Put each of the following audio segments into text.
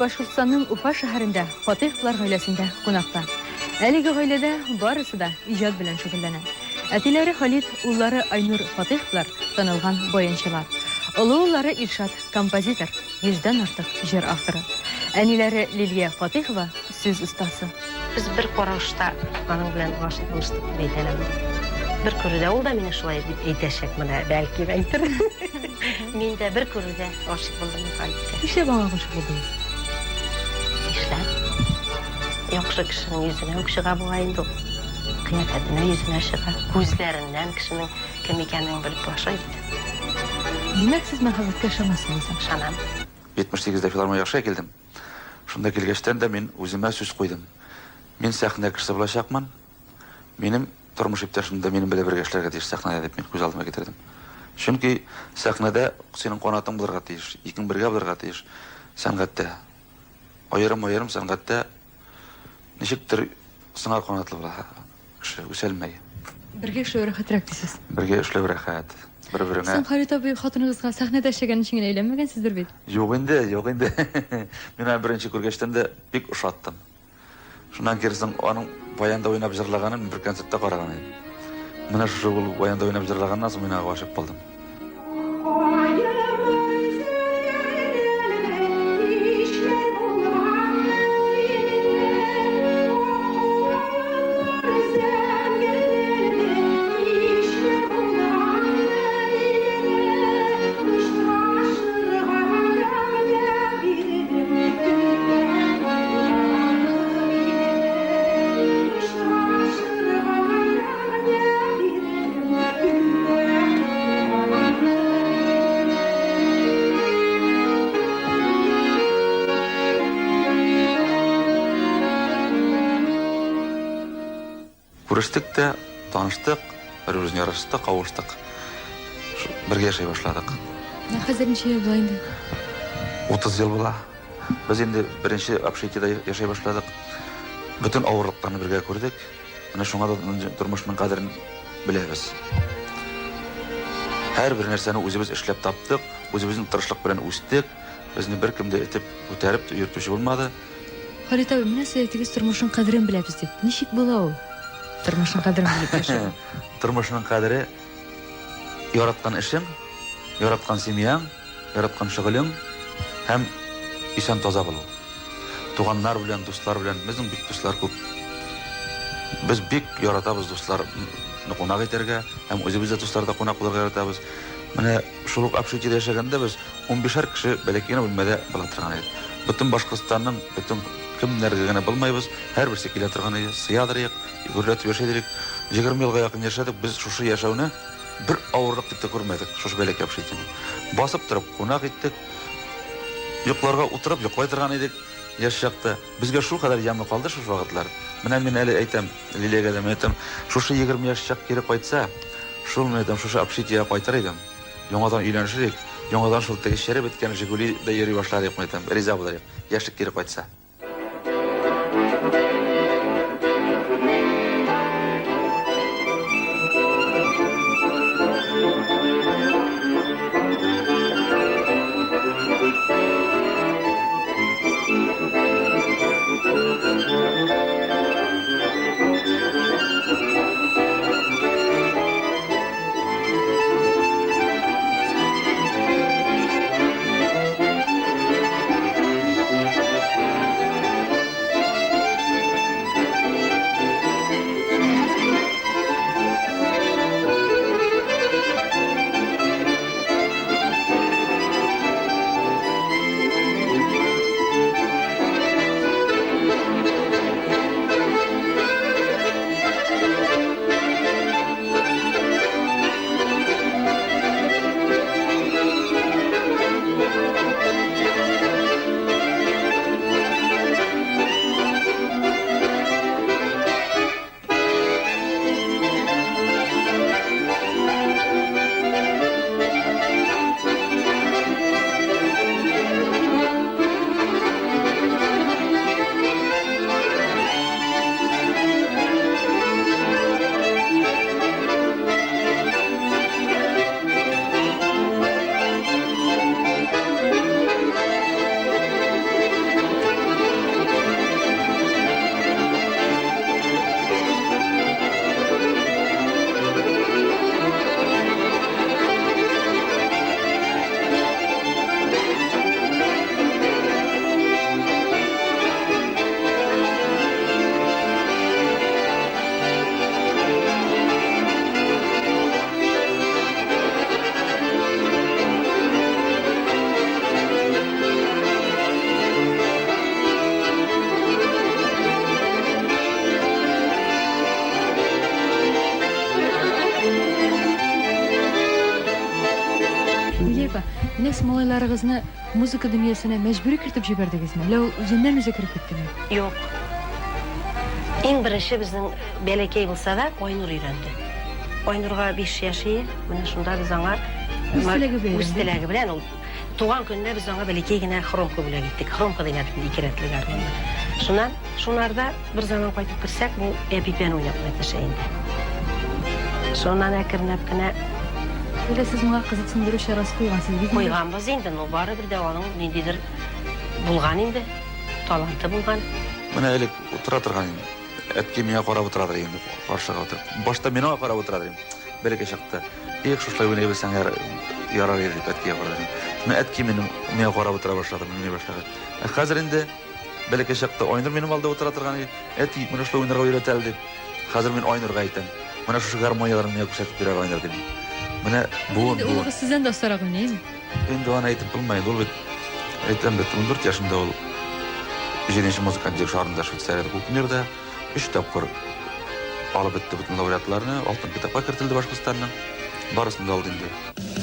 Башкортстанның Уфа шәһәрендә Фатыйховлар гаиләсендә кунакта. Әлеге гаиләдә барысы да иҗат белән шөгыльләнә. Әтиләре Халит, уллары Айнур Фатыйховлар танылган баянчылар. Олы уллары Илшат композитор, йөздән артык җыр авторы. Әниләре Лилия Фатыйхова сүз остасы. Без бер карашта аның белән гашыйк булыштык дип әйтә алам. Бер күрүдә ул да мине шулай дип әйтәчәк менә, бәлки әйтер. Мин дә бер күрүдә гашыйк булдым Михаликка. Нишләп аңа гашыйк булдыгыз? Нишләп? Яхшы кешенең йөзенә үк чыга бугай инде ул. Кыяфәтенә, йөзенә чыга. Күзләреннән кешенең кем икәнен белеп башлый бит. Димәк, сез мәхәббәткә ышанасыз алайса? Ышанам. 78 дә филармониягә эшкә килдем. Шунда килгәчтән дә мин үземә сүз куйдым. Мин сәхнә кешесе булачакмын. Минем тормыш иптәшем дә минем белән бергә эшләргә тиеш сәхнәдә дип мин күз алдыма китердем. Чөнки сәхнәдә синең канатың булырга тиеш, икең бергә булырга тиеш сәнгатьтә. Аерым-аерым сәнгатьтә ничектер сыңар канатлы була кеше, үсәлмәй. Бергә эшләү рәхәтрәк дисез. Бергә эшләү рәхәт. Бер-береңә. Соң, Халит абый, хатыныгызга сәхнәдә эшләгән өчен генә өйләнмәгәнсездер бит? Юк инде, юк инде. Мин аны беренче күргәчтән дә бик ошаттым. Шуннан кире соң аның баянда уйнап җырлаганын мин бер концертта караган идем. Менә шушы ул баянда уйнап җырлаганнан соң мин аңа гашыйк булдым. Күрештек тә, таныштык, бер-беребезне яратыштык, кавыштык. Бергә яшәй башладык. Менә хәзер ничә ел була инде? 30 ел була. Без инде беренче общежитиедә яшәй башладык. Бөтен авырлыкларны бергә күрдек. Менә шуңа да тормышның кадерен беләбез. Һәрбер нәрсәне үзебез эшләп таптык, үзебезнең тырышлык белән үстек. Безне беркем дә этеп, күтәреп йөртүче булмады. Халит абый, менә сез әйттегез, тормышның кадерен беләбез дип. Ничек була ул? Тормышның кадерен белеп яшәү. Тормышның кадере яраткан эшең, яраткан семьяң, яраткан шөгылең һәм исән таза булу. Туганнар белән, дуслар белән, безнең бик дуслар күп. Без бик яратабыз дусларны кунак итәргә һәм үзебез дә дусларда кунак булырга яратабыз. Менә шул ук общежитиедә яшәгәндә без унбишәр кеше бәләкәй генә бүлмәдә була торган идек. Бөтен Башкортстанның, бөтен кемнәргә генә булмайбыз, һәрберсе килә торган иде, сыядыр идек, гөрләтеп яшәй идек. 20 елга якын яшәдек, без шушы яшәүне бер авырлык дип тә күрмәдек, шушы бәләкәй общежитиене. Басып торып кунак иттек, йокларга утырып йоклай торган идек яшь чакта. Безгә шулкадәр ямьле калды шушы вакытлар. Менә мин әле әйтәм, Лилиягә дә, мин әйтәм, шушы 20 яшь чак кире кайтса, шул, мин әйтәм, шушы общежитиегә кайтыр идем. Яңадан өйләнешер идек, яңадан шул теге череп беткән Жигули да йөри башлар идек, мин әйтәм, риза булыр идек, яшьлек кире кайтса. Әллә сез малайларыгызны музыка дөньясына мәҗбүри кертеп җибәрдегезме, әллә ул үзеннән-үзе кереп киттеме? Юк. Иң беренче безнең бәләкәй булса да, Айнур өйрәнде. Айнурга 5 яшь ие, менә шунда без аңа Үз теләге белән Үз өйрәнде. теләге белән ул туган көненә без аңа бәләкәй генә хромка бүләк иттек. Хромка дигән бит инде ике рәтле гармунны. Шуннан шунарда бер заман кайтып керсәк, бу әпипәне уйнап маташа инде. Шуннан әкренләп кенә Әллә сез моңа кызыксындыру чарасы куйгансыз бит инде? Куйганбыз инде, но барыбер дә аның ниндидер булган инде, таланты булган. Менә элек утыра торган идем. Әткәй миңа карап утырадыр инде, каршыга утырып. Башта мин аңа карап утыра идем, бәләкәй чакта. Эх, шушылай уйный белсәң, ярар иде дип әткәйгә карар идем. Шуннан әткәй минем миңа карап утыра башлады, уйный башлагач. Ә хәзер инде бәләкәй чакта Айнур минем алда утыра торган иде. Әти, менә шулай уйнарга өйрәт әле дип. Хәзер мин Айнурга әйтәм. Менә шушы гармонияләрне миңа күрсәтеп бир әле, Айнур, дим. Менә буын, Инде буын. улыгыз сездән дә остарак уйныймы? Инде аны әйтеп булмый инде. Ул бит, әйтәм бит, 14 яшендә ул җиденче музыкант дирижерында Швейцариядә Кукмирда өч тапкыр алып бетте бөтен лауреатларны, алтын китапка кертелде Башкортстанның. Барысын да алды инде.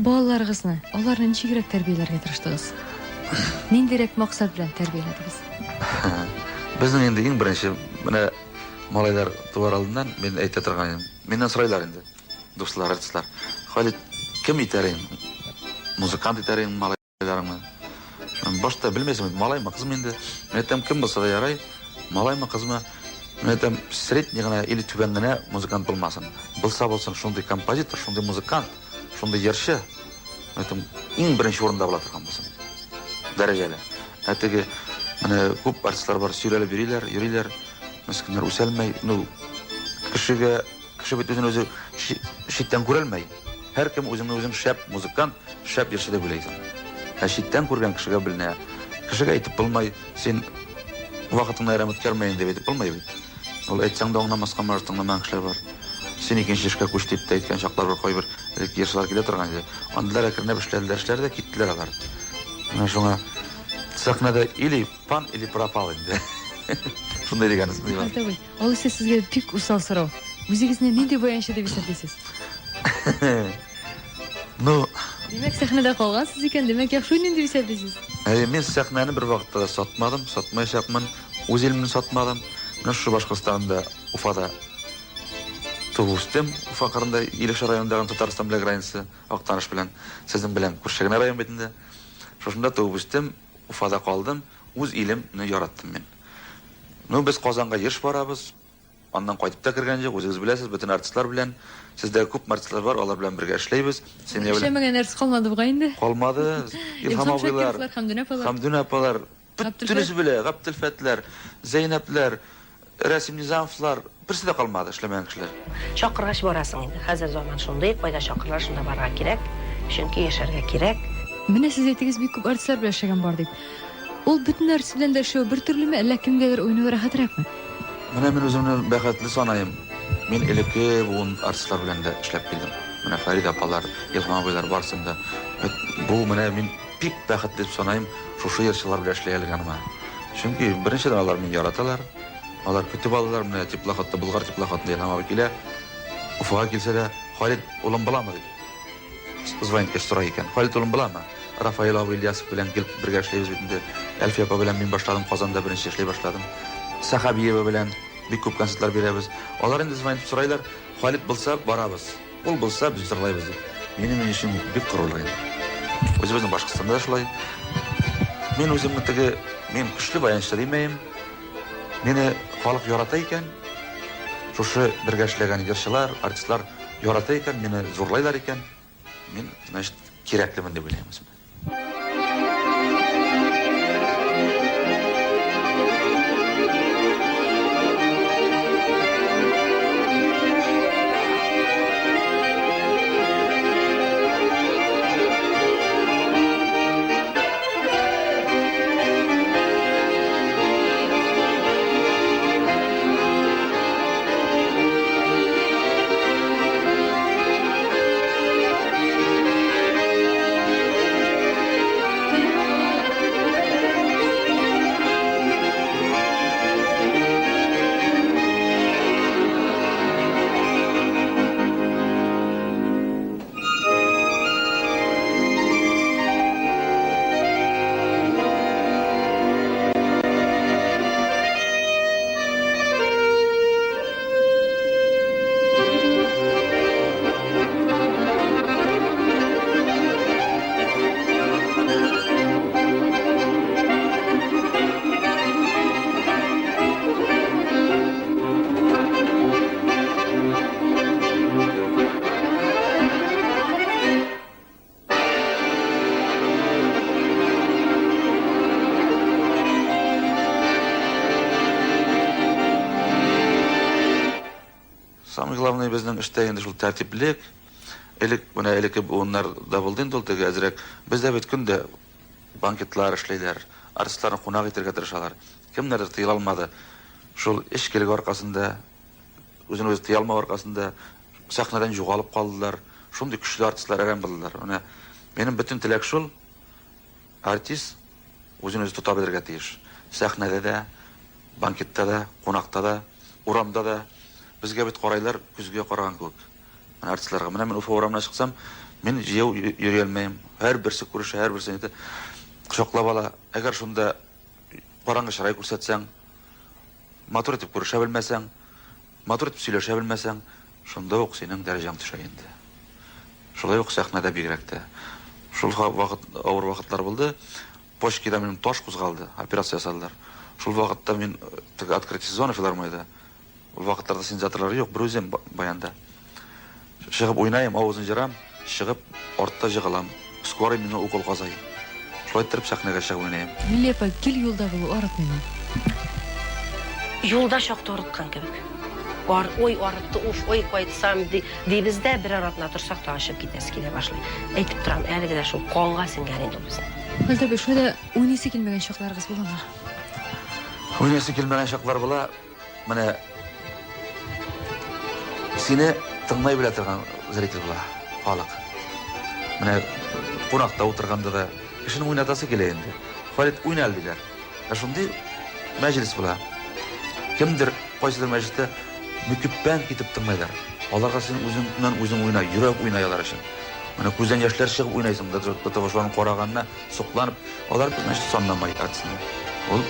Балаларыгызны, аларны ничегрәк тәрбияләргә тырыштыгыз? Ниндирәк максат белән тәрбияләдегез? Безнең инде иң беренче менә малайлар туар алдыннан мин әйтә торган идем. Миннән сорыйлар инде, дуслар, артистлар. Халид, кем итәр идең? Музыкант итәр идең малайларыңны? Башта белмәйсең бит, малаймы, кызмы инде. Мин әйтәм, кем булса да ярай, малаймы, кызмы. Мин әйтәм, средний гына или түбән генә музыкант булмасын. Булса булсын, шундый композитор, шундый музыкант, шундый җырчы. Мин әйтәм, иң беренче урында була торган булсын. Дәрәҗәле. Ә теге менә күп артистлар бар, сөйрәлеп йөриләр, йөриләр. Мескеннәр үсәлмәй. Ну, кешегә, кеше бит үзен үзе читтән күрәлмәй. Һәркем үзеңне үзең шәп музыкант, шәп җырчы дип уйлыйсың. Ә читтән күргән кешегә беленә. Кешегә әйтеп булмай, син вакытыңны әрәм үткәрмә инде дип әйтеп булмый бит. Ул әйтсәң дә аңламаска может, тыңламаган кешеләр бар. Син икенче эшкә күч дип тә әйткән чаклар бар, кайбер элек җырчылар килә торган иде. Андыйлар әкренләп эшләделәр, эшләделәр дә киттеләр алар. Менә шуңа сәхнәдә или пан, или пропал инде. Шундый дигән исем бар. Хәлит абый, алайса сезгә бик усал сорау. Үзегезне нинди баянчы дип исәплисез? Ну, Димәк, сәхнәдә калгансыз икән, димәк, яхшы уйныйм дип исәплисез. Әйе, мин сәхнәне бер вакытта да сатмадым, сатмаячакмын. Үз илемне сатмадым. Менә шушы Башкортстанда, Уфада туып үстем. Уфа кырында, Илеш районындагы Татарстан белән граница, Актаныш белән, сезнең белән күрше генә район бит инде. Шушында туып үстем, Уфада калдым, үз илемне яраттым мин. Ну, без Казанга еш барабыз. Аннан кайтып та кергән юк, үзегез беләсез, бөтен артистлар белән. Сездә күп артистлар бар, алар белән бергә эшләйбез. Семья белән. Эшләмәгән артист калмады бугай инде. Калмады. Илһам абыйлар, Хәмдүнә апалар. Хәмдүнә апалар, бөтенесе белә, Габделфәтләр, Зәйнәпләр. Рәсим Низамовлар, берсе дә калмады эшләмәгән кешеләр. Чакыргач барасың инде. Хәзер заман шундый, кайда чакыралар, шунда барырга кирәк. Чөнки яшәргә кирәк. Менә сез әйтегез, бик күп артистлар белән эшләгән бар дип. Ул бөтен артист белән дә эшләү бер төрлеме, әллә кемгәдер уйнау рәхәтрәкме? Менә мин үземне бәхетле санаем. Мин элекке буын артистлар белән дә эшләп килдем. Менә Фәридә апалар, Илһам абыйлар барысын да. Бу менә мин бик бәхетле дип санаем шушы җырчылар белән эшли алганыма. Чөнки беренчедән алар мине яраталар. Алар көтеп алалар. Менә теплоходта, Болгар теплоходында Илһам абый килә. Уфага килсә дә, Халид улым буламы дип звонит иткәч сорый икән. Халид улым буламы? Рафаэль абый Ильясов белән гел бергә эшлибез бит инде. Әлфия апа белән мин башладым, Казанда беренче эшли башладым. Сәхәбиева белән бик күп концертлар бирәбез. Алар инде звонит итеп сорыйлар, Халид булса, барабыз. Ул булса, без җырлайбыз дип. Минем өчен бик горурлык инде. Үзебезнең Башкортстанда да шулай. Мин үземне теге, мин көчле баянчы димәем. Мине халык ярата икән, шушы бергә эшләгән җырчылар, артистлар ярата икән, мине зурлайлар икән, мин, значит, кирәклемен дип уйлыйм үземне. Самый главный безнең эштә инде шул тәртиплек. Элек менә элекке буыннарда булды инде ул теге әзрәк. Бездә бит көн дә банкетлар эшлиләр, артистларны кунак итәргә тырышалар. Кемнәрдер тыела алмады. Шул эчкелек аркасында, үзен үзе тыя алмау аркасында сәхнәдән югалып калдылар. Шундый көчле артистлар әрәм булдылар. Менә минем бөтен теләк шул, артист үзен үзе тота белергә тиеш. Сәхнәдә дә, банкетта да, кунакта да, урамда да. Безгә бит карайлар көзгегә караган кебек. Менә артистларга. Менә мин Уфа урамына чыксам, мин җәяү йөри алмыйм. Һәрберсе күрешә, һәрберсе әйтә, кочаклап ала. Әгәр шунда караңгы чырай күрсәтсәң, матур итеп күрешә белмәсәң, матур итеп сөйләшә белмәсәң, шунда ук синең дәрәҗәң төшә инде. Шулай ук сәхнәдә бигрәк тә. Шул вакыт авыр вакытлар булды. Почкида минем таш кузгалды, операция ясадылар. Шул вакытта мин теге открытие сезона филармониядә. Ул вакытларда синтезаторлар юк, бер үзем баянда. Чыгып уйнаем, авызын җырам, чыгып артта җыгылам. Скорый миңа укол казый. Шулай иттереп сәхнәгә чыгып уйнаем. Милли апа, гел юлда булу арытмыймы? Юлда чакта арыткан кебек. Ар, ой, арытты, уф, ой, кайтсам, ди, дибез дә, берәр атна торсак та ачып китәсе килә башлый. Әйтеп торам, әлеге дә шул канга сеңгән инде ул безнең. Хәлдә бит, шулай да уйныйсы килмәгән чакларыгыз буламы? Уйныйсы килмәгән чаклар була. Менә сине тыңлай белә торган зритель була, халык. Менә кунакта утырганда да кешенең уйнатасы килә инде. Фарид, уйна әле, диләр. Ә шундый мәҗлес була. Кемдер, кайсыдыр мәҗлестә мөкиббән китеп тыңлайлар. Аларга син үзеңнән үзең уйна, йөрәк уйнай алар өчен. Менә күздән яшьләр чыгып уйнайсың, до того, шуларның караганына сокланып, алар значит санламай артистны. Ул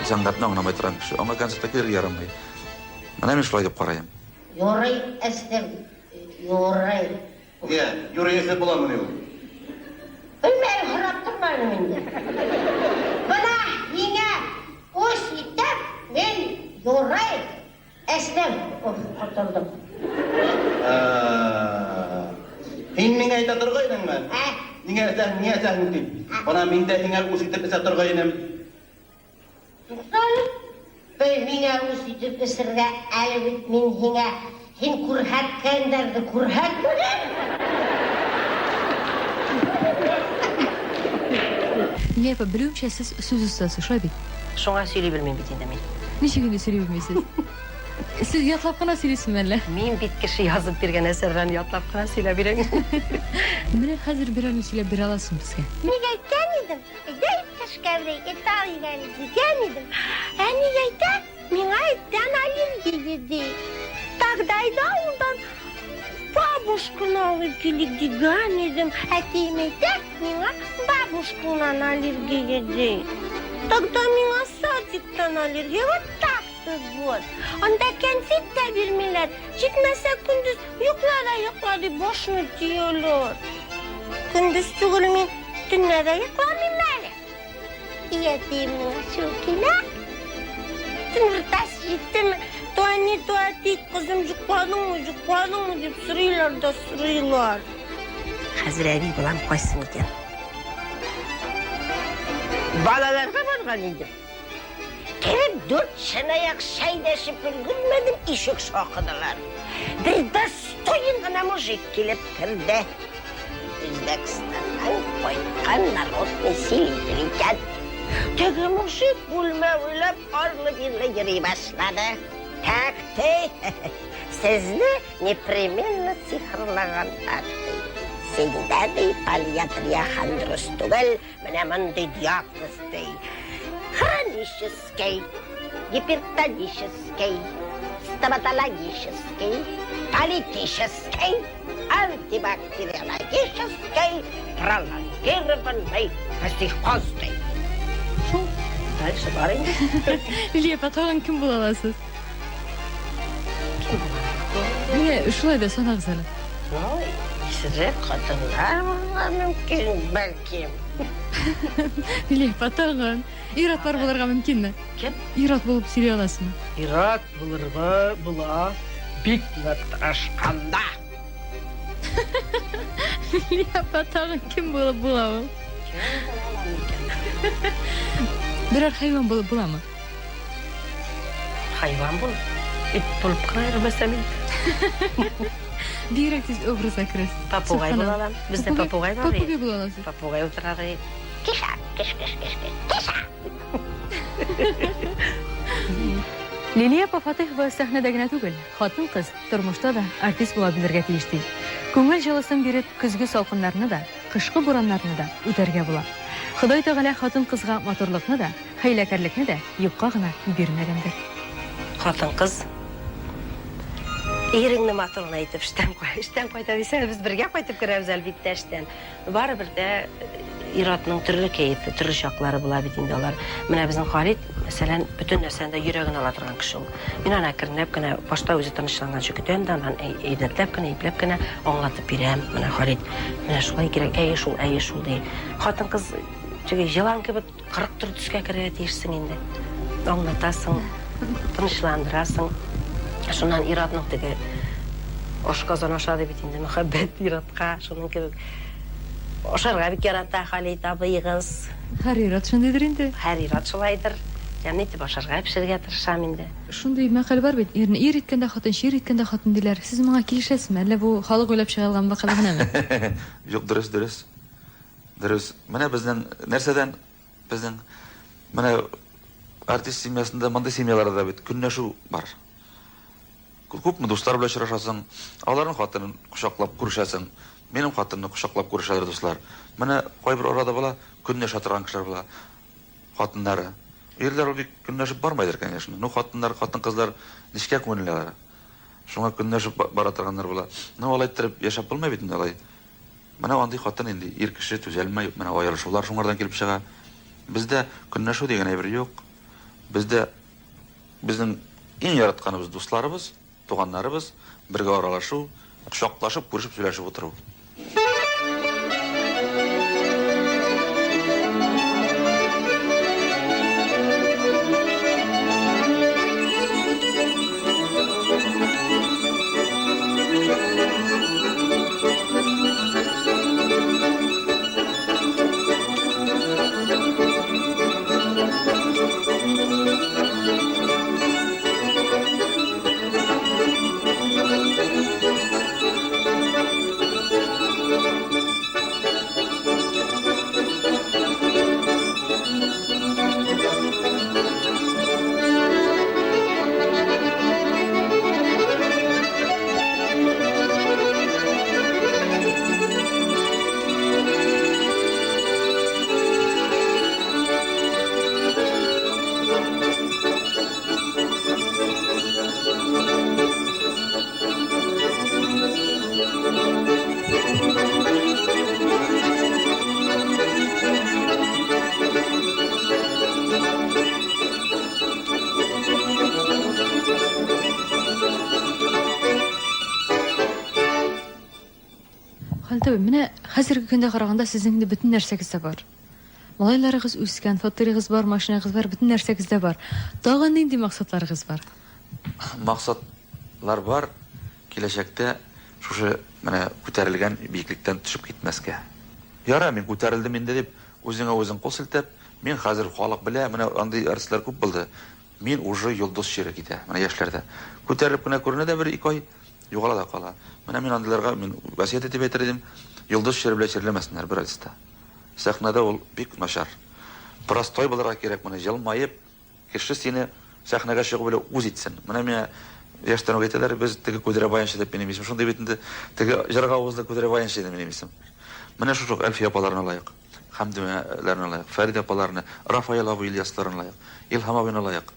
сәнгатьне аңламай торган кеше. Аңа концертка килергә ярамый. Менә мин шулай дип карыйм. Ярый эстем, ярый. Нигә, юрый эшләп буламыни ул? Белмәем, һорап тормадым инде. Менә һиңә үч итеп, мин юрый эчтем, уф, котылдым. Һин миңа әйтә торгайдыңмы? Ә? Ниңә эчәсең, ниңә эчәсең дип. Бына мин дә һиңә үч итеп эчә торгайным. Туктале. Бәй, миңа үз итеп эчергә әле бит мин һиңа һин күрһәткәннәрне күрһәтмәдем. Лилия апа, белүемчә, сез сүз остасы, шулай бит? Шуңа сөйли белмим бит инде мин. Ничек инде сөйли белмисез? Сез ятлап кына сөйлисезме әллә? Мин бит кеше язып биргән әсәрләрне ятлап кына сөйләп бирәм. Менә хәзер берәрне сөйләп бирә аласызмы безгә? Мин әйткән идем, әйдә иптәш Кәврей, Италиягә әле дигән идем. Әни әйтә, миңа эттән аллергия ди. Тогда әйдә авылдан бабушканы алып килик дигән идем. Әтием әйтә, миңа бабушкаңнан аллергия ди. Тогда миңа садиктан аллергия. Вот так-то вот. Анда кәнфит тә бирмиләр. Җитмәсә көндез йокла да йокла дип башны төяләр. Көндез түгел мин төнлә дә йокламыйм әле. И әтиемнең ачуы килә. Төн уртасы җиттеме, то әни, то әти, кызым йокладыңмы, йокладыңмы дип сорыйлар да сорыйлар. Хәзер әби булам кайсын икән? Балаларга барган идем. Кереп дүрт чынаяк чәй дә эчеп өлгермәдем, ишек шакыдылар. Бер достоин гына мужик килеп керде. Үзбәкстаннан кайткан народный селитель икән. Теге мужик бүлмә буйлап арлы-бирле йөри башлады. Так ты, сезне непременно сихырлаганнар, ди. Синдә, ди, полиатрия түгел, менә мондый диагноз, ди. Хронический, гипертонический, стоматологический, политический, антибактериологический, пролонгированный психоз, ди. Шул. Дальше бар инде. Лилия апа, тагын кем була аласыз? Кем була? Менә шулай да санагыз әле. Ну, исерек хатыннар булырга мөмкин, бәлки. Лилия апа, тагын. Ир-атлар булырга мөмкинме? Кем? Ир-ат булып сөйли аласызмы? Ир-ат булырга була, бик нык тырышканда. Лилия апа, тагын кем булып була ул? Кем була алам икән? Берәр хайван булып буламы? Хайван булып, эт булып кына йөрмәсәм инде. Бигрәк тиз образга керәсез. Попугай була алам. Бездә попугай бар. Попугай була аласыз. Попугай утыра ди. Киша, кеш, кеш, кеш, кеш, киша. Лилия апа Фатыйхова сәхнәдә генә түгел, хатын-кыз тормышта да артист була белергә тиеш ди. Күңел җылысын биреп, көзге салкыннарны да, кышкы бураннарны да үтәргә була. Ходай Тәгалә хатын-кызга матурлыкны да, хәйләкәрлекне дә юкка гына бирмәгәндер. Хатын-кыз иреңне матур гына итеп эштән эштән кайта дисәң, без бергә кайтып керәбез әлбиттә эштән. Барыбер дә ир-атның төрле кәефе, төрле чаклары була бит инде алар. Менә безнең Халит, мәсәлән, бөтен нәрсәне дә йөрәген ала торган кеше ул. Мин аны әкренләп кенә, башта үзе тынычланганчы көтәм дә, аннан әйбәтләп кенә, ипләп кенә аңлатып бирәм. Менә Халит, менә шулай кирәк, әйе шул, әйе шул ди. Хатын-кыз теге җылан кебек 40 төрле төскә керергә тиешсең инде. Аңлатасың, тынычландырасың. Шуннан ир-атның теге ашказан аша ди бит инде мәхәббәт ир-атка, шуның кебек. Ашарга бик ярата Халит абыегыз. Һәр ир-ат шундыйдыр инде. Һәр ир-ат шулайдыр. Тәмле итеп ашарга пешерергә тырышам инде. Шундый мәкаль бар бит, ирне ир иткән дә хатын, чир иткән дә хатын диләр. Сез моңа килешәсезме, әллә бу халык уйлап чыгарылган мәкаль генәме? Юк, дөрес, дөрес. Дөрес. Менә безнең нәрсәдән безнең менә артист семьясында мондый семьяларда да бит көнләшү бар. Күпме дуслар белән очрашасың, аларның хатынын кочаклап күрешәсең, минем хатынны кочаклап күрешәләр дуслар. Менә кайбер арада була, көнләшә торган кешеләр була. Хатыннары. Ирләр ул бик көнләшеп бармайдыр, конечно. Ну, хатыннар, хатын-кызлар нечкә күңелле алар. Шуңа көнләшеп бара торганнар була. Ну, алай иттереп яшәп булмый бит инде алай. Менә андый хатын инде ир кеше түзәлмәй, менә аерылышулар шуңардан килеп чыга. Бездә көнләшү дигән әйбер юк. Бездә безнең иң яратканыбыз дусларыбыз, туганнарыбыз, бергә аралашу, кочаклашып, күрешеп, сөйләшеп утыру. Халит абый, менә хәзерге көндә караганда сезнең инде бөтен нәрсәгез дә бар. Малайларыгыз үскән, фатирыгыз бар, машинагыз бар, бөтен нәрсәгез дә бар. Тагын нинди максатларыгыз бар? Максатлар бар, киләчәктә шушы менә күтәрелгән биеклектән төшеп китмәскә. Ярар, мин күтәрелдем инде дип, үзеңә үзең кул селтәп, мин хәзер халык белә, менә андый артистлар күп булды. Мин уже йолдыз чире китә, менә яшьләрдә. Күтәрелеп кенә күренә дә бер-ике ай, югала да кала. Менә мин андыйларга мин васыять итеп әйтер идем, йолдыз чире белән чирләмәсеннәр бер артист та. Сәхнәдә ул бик начар. Простой булырга кирәк, менә елмаеп, кеше сине сәхнәгә чыгу белән үз итсен. Менә миңа яшьтән үк әйтәләр, без теге Күдрә баянчы дип минем исем шундый бит инде. Теге җырга авызлы Күдрә баянчы иде минем исем. Менә шушы ук Әлфия апаларына лаек, Хәмдүнәләренә лаек, Фәридә апаларына, Рафаэль абый Ильясларына лаек, Илһам абыйна лаек.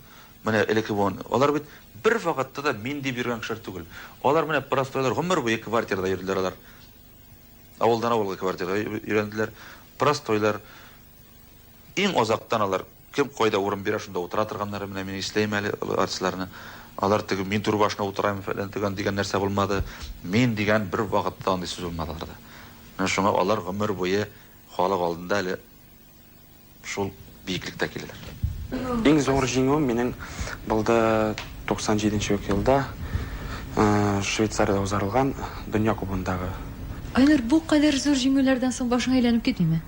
Менә элекке буын. Алар бит бер вакытта да мин дип йөргән кешеләр түгел. Алар менә простойлар, гомер буе квартирада йөрделәр алар. Авылдан авылга квартирага өйрәнделәр. Простойлар. Иң азактан алар кем кайда урын бирә, шунда утыра торганнары. Менә мин исләйм әле артистларны. Алар теге мин түр башына утырам фәлән төгән дигән нәрсә булмады. Мин дигән бер вакытта андый сүз булмады аларда. Менә шуңа алар гомер буе халык алдында әле шул биеклектә киләләр. Иң зур җиңүем минем булды 97 нче елда Швейцариядә узарылган Дөнья кубогындагы. Айнур, бу кадәр зур җиңүләрдән соң башың әйләнеп китмиме?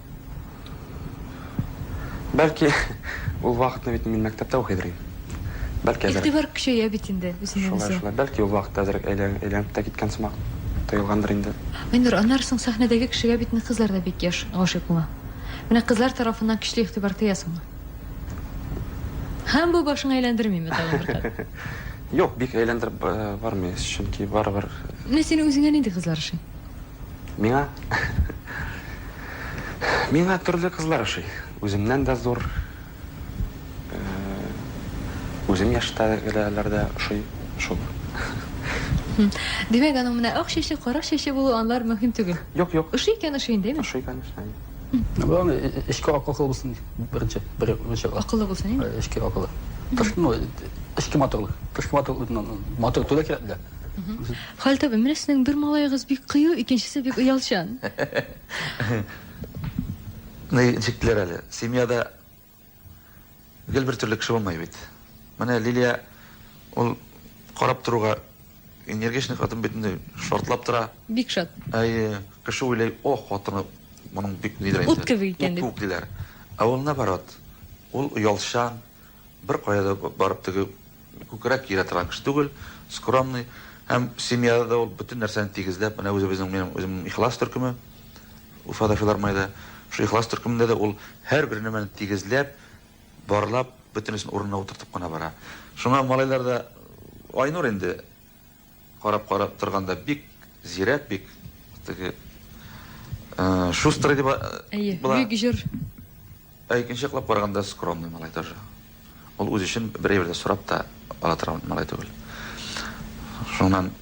Бәлки, ул вакытны бит мин мәктәптә укыйдыр идем. Бәлки, әзрәк. Игътибар көчәя бит инде үзеннән-үзе. Шулай, шулай. Бәлки, ул вакытта әзрәк әйләнеп тә киткән сымак тоелгандыр инде. Айнур, аннары соң сәхнәдәге кешегә бит инде кызлар да бик еш гашыйк була. Менә кызлар тарафыннан көчле игътибар тоясыңмы? Һәм бу башың әйләндермиме тагын бер кат? Юк, бик әйләндереп бармый, чөнки барыбер. Менә синең үзеңә нинди кызлар ошый? Миңа? Миңа төрле кызлар ошый. Үземнән дә зур, үзем яшьтәгеләр дә ошый шул. Димәк, аның менә ак чәчле, кара чәчле булуы анлар мөһим түгел. Юк, юк. Ошый икән, ошый инде, әйме? Ошый, конечно. Главное, эчке акыллы булсын, беренче, беренче. Акыллы булсын, әйме? Эчке акыллы. Тыш, ну, эчке матурлык. Тышкы матурлык, матур түгел кирәк дә. Халит абый, менә сезнең бер малаегыз бик кыю, икенчесе бик оялчан. Ничектеләр әле? Семьяда гел бер төрле кеше булмый бит. Менә Лилия ул карап торуга энергичный хатын бит инде, шартлап тора. Бик шат. Әйе, кеше уйлый, о, хатыны моның бик нидер инде. Ут кебек икән дип. Ут кебек диләр. Ә ул наоборот, ул оялчан, бер кая да барып теге күкрәк киерә торган кеше түгел, скромный. Һәм семьяда да ул бөтен нәрсәне тигезләп, менә үзебезнең минем үземнең Ихлас төркеме, Уфада филармониядә, шул Ихлас төркемендә дә ул һәрбер нәмәне тигезләп, барлап, бөтенесен урынына утыртып кына бара. Шуңа малайлар да, Айнур инде карап-карап торганда бик зирәк, бик теге шустрый дип Әйе, бик җор. Ә икенче яклап караганда скромный малай тоже. Ул үзе өчен бер әйбер дә сорап та ала торган малай түгел. Шуннан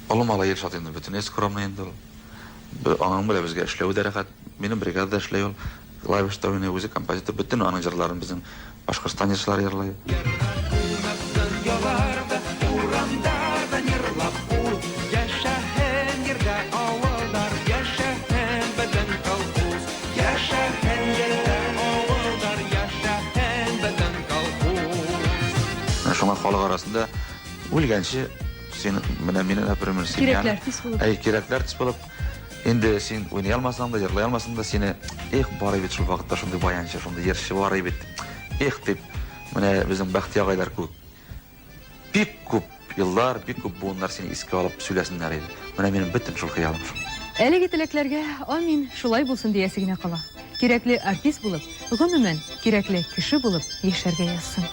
олы малай Илшат инде бөтенләй скромный инде ул. Аның белән безгә эшләве дә рәхәт. Минем бригадада эшләй ул. Клавишта уйный, үзе композитор. Бөтен аның җырларын безнең Башкортстан җырчылары җырлый. Менә шуңа халык арасында үлгәнче син менә мине, например, семьяны. Кирәкле артист булып. Әй, кирәкле артист булып. Инде син уйный алмасаң да, җырлый алмасаң да, сине, эх, бар бит шул вакытта шундый баянчы, шундый җырчы бар бит. Эх, дип, менә безнең Бәхти агайлар күк. Бик күп еллар, бик күп буыннар сине искә алып сөйләсеннәр иде. Менә минем бөтен шул хыялым шул. Әлеге теләкләргә амин, шулай булсын диясе генә кала. Кирәкле артист булып, гомумән, кирәкле кеше булып яшәргә язсын.